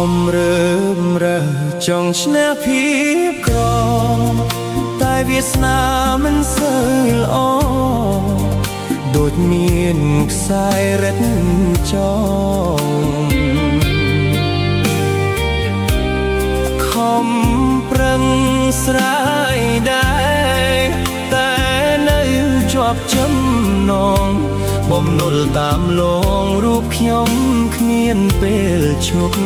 ំរើមរើចង់ឈ្នះភាពក្រតែវាសនាមិនសូវល្អដូចមានខ្សែរិតចងខំប្រឹងស្រាយដែរតែនៅជាប់ចំណងបំណុលតាមលងរូបខ្ញុំគ្មានពេលឈប់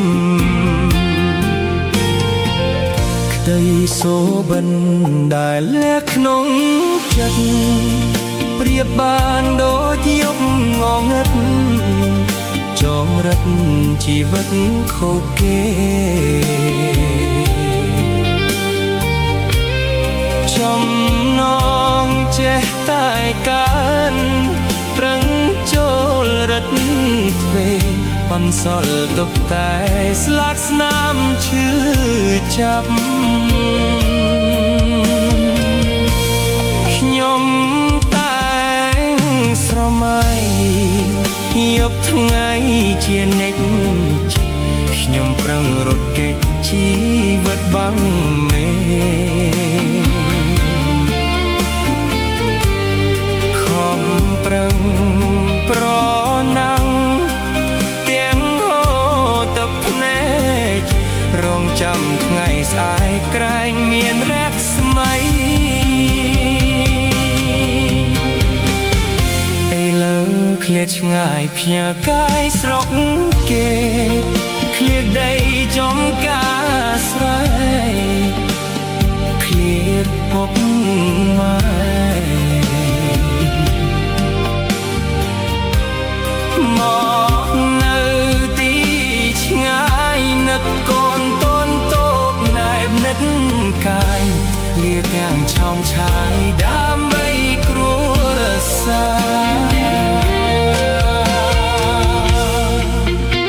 ក្តីសូបិនដែលលះក្នុងចិត្តប្រៀបបានដូចយប់ងងឹតចងរិតជីវិតខូចគេ ចំណងចេះតែកើនប្រឹងចូលរិតទ្វេបន្សល់ទុកតែស្លាកស្នាមឈឺចាប់ខ្ញុំតែងស្រមៃយប់ថ្ងៃជានិច្ចខ្ញុំប្រឹងរត់គេចជីវិតបាំងមេខំប្រឹងប្រណាំងទាំងហូរទឹកភ្នែករងចាំថ្ងៃស្អែកក្រែងមានរស្មីឥឡូវឃ្លាតឆ្ងាយផ្ញើកាយស្រុកគេឃ្លាតដីចំការស្រែឃ្លាតពុកម៉ែមកនៅទីឆ្ងាយនឹកកូនតូនតូបណែបនិតកាយលាទាំងឆោងឆាយដើម្បីគ្រួសារ